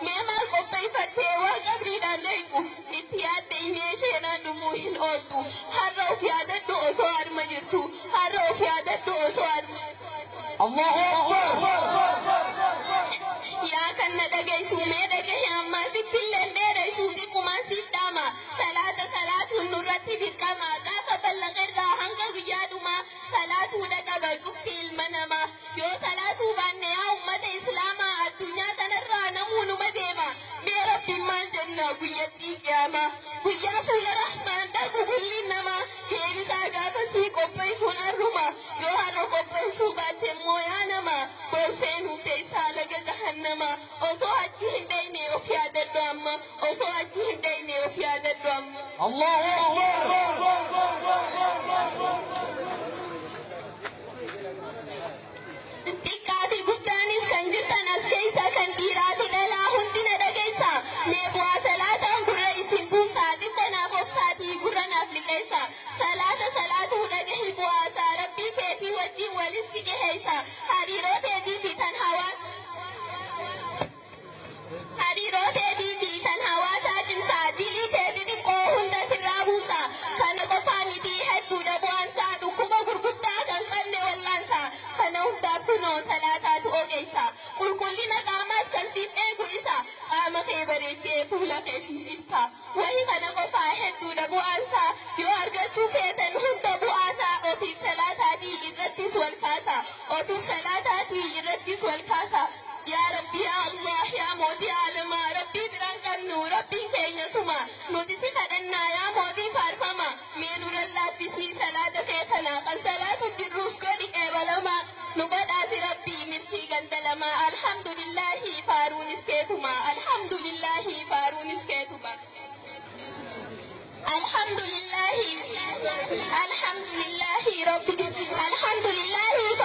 Mee maal qopheeffattee waa qabriidhaan deequ? Itti yaadde imee isheenaan dhumuu hin ooltu. Har'a of yaadadhu osoo harma jirtu. Har'a of yaadadhu osoo harma. Allahu Akbar. Yaa kan na dhageessu mee dhagahe ammaa sittillee hin dheeressu xiqqumaan siif dhaama. Salaata salaatuun nurratti dirqama. Gaafa ballaqirraa hanga guyyaa dhumaa salaatuudha qaba cufti ilma namaa. Yoo salaatuu baanne yaa ummata islaamaa addunyaa kanarraa namuu numa deema. Mee rabbiin maal jenna guyyattii qiyaamaa. Guyyaa fuula rahmaan dhaqu kulli namaa. Deebisaa gaafa sii qopheessuun harruma. Yoo har'a qopheessuu baatte immoo yaa nama. Booseen teessaa laga jahannama. Osoo achi hin dhayne of yaadadhu amma. Osoo achi hin dhayne of yaadadhu amma. Allahu Akbar. Xiqqaa fi guddaanis kan jirtan as keessa kan dhiiraa fi dhalaa hundi na dhageessa. Mee bu'aa salaataan gurra isin buusaa xiqqoo naaf obsaatii gurra naaf liqeessa. Salaata salaatuu dhagahi bu'aasaa rabbii keetii wajjin walis si dhiheessa. Hariiroo teetii fi tan hawaasa. Hariiroo teetii fi tan hawaasaa cimsaa dilii teetii xiqqoo hunda sirraa buusa. Kana qofaa miti hedduudha bu'aansaa dhukkuba gurguddaa kan qabne wallaansa. Kana hundaaf kunoo salaataatu ogeessa. Qulqullina qaamaas kan siif eegu isa. Qaama kee bareechee fuula kee siif ibsa. Wahi kana qofaa hedduudha bu'aansaa. Yoo argachuu feetan hunda bu'aasaa ofiif salaataatii irrattis wal kaasa. Ofiif salaataatii irrattis wal kaasa. Yaa Rabbi yaa Allah yaa mootii aalamaa Rabbii biraan qabnu Rabbiin keenya suma nuti si kadhannaa yaa mootii faarfama mee nurra laaffisii salaata kee kana kan salaatu jirruus godhi qeebalamaa nu badhaasi Rabbii milkii ganda lamaa alhamdulillahi faaruunis keetuma alhamdulillahi faaruunis keetuma. Alhamdulillahi alhamdulillahi rabbi alhamdulillahi.